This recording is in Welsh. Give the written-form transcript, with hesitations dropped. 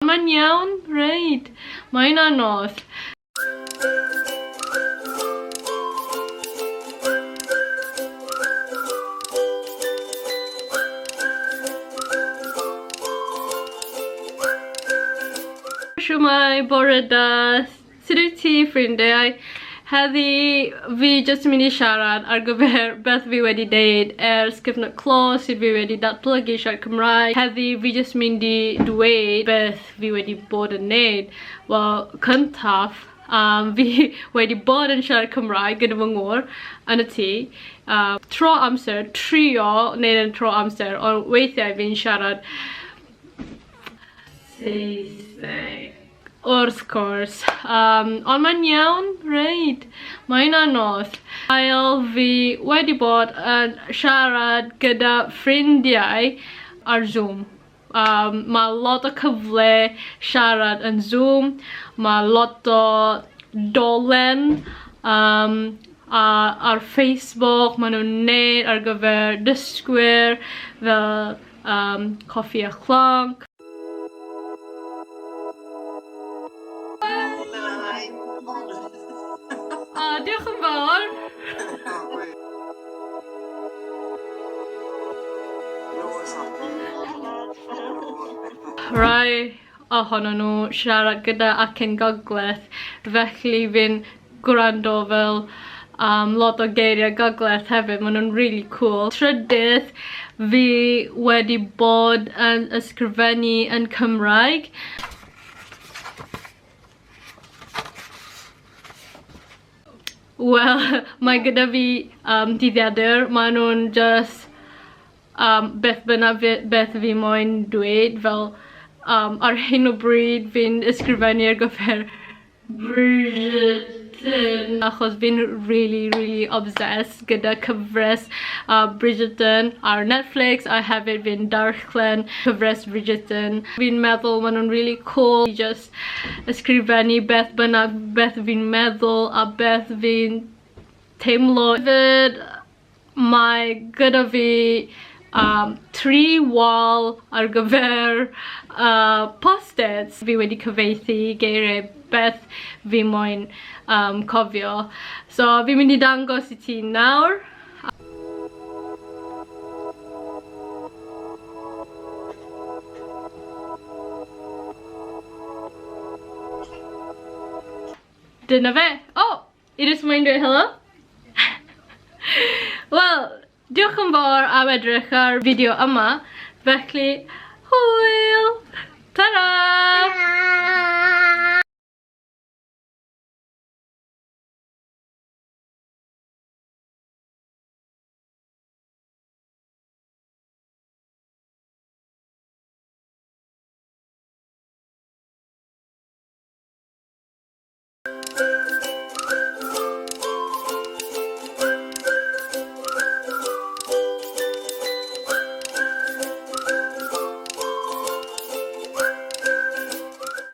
Ond mae'n iawn, reit. Mae'n anodd. Shwmae, bore da, sut wyt ti ffrindiau? Heddi fi jyst yn mynd i siarad ar gyfer beth fi wedi deud ers cyfnod clo, sut fi wedi datblygu siarad Cymraeg. Heddi fi jyst mynd i dweud beth fi wedi bod yn neud. Wel, cyntaf, um, fi wedi bod yn siarad Cymraeg gyda fy ngŵr yn y tŷ. Um, tro amser, trio neud yn tro amser, ond weithiau fi'n siarad Saesneg. Wrth gwrs. Um, ond mae'n iawn, reit. Mae'n anodd. Ail fi wedi bod yn siarad gyda ffrindiau ar Zoom. Um, mae lot o cyfle siarad yn Zoom. Mae lot o dolen um, a ar Facebook maen nhw'n neud ar gyfer dysgwyr fel um, coffi a chlonc. O, diolch yn fawr. Rai ohonyn nhw siarad gyda acen gogledd, felly fi'n gwrando fel um, lot o geiriau gogledd hefyd, maen nhw'n really cool. Trydydd, fi wedi bod yn ysgrifennu yn Cymraeg. Wel, mae gyda fi um, dyddiadur, maen nhw'n just um, beth bynnag fi, beth fi moyn dweud, fel um, ar hyn o bryd fi'n ysgrifennu ar gyfer Bridgerton achos fi'n really really obsessed gyda cyfres uh, Bridgerton ar Netflix a hefyd fi'n darllen cyfres Bridgerton. Fi'n meddwl maen nhw'n really cool i just ysgrifennu beth bynnag beth fi'n meddwl a beth fi'n teimlo. Hefyd Mae gyda fi um, tri wal ar gyfer uh, post-its. Fi wedi cyfieithu geiriau beth fi moyn um, cofio. So fi'n mynd i dangos i ti nawr. Dyna fe. Oh! Iris moyn dweud helo? Wel, diolch yn fawr am edrych ar fideo yma. Felly, hwyl! Ta-ra! Ta-ra!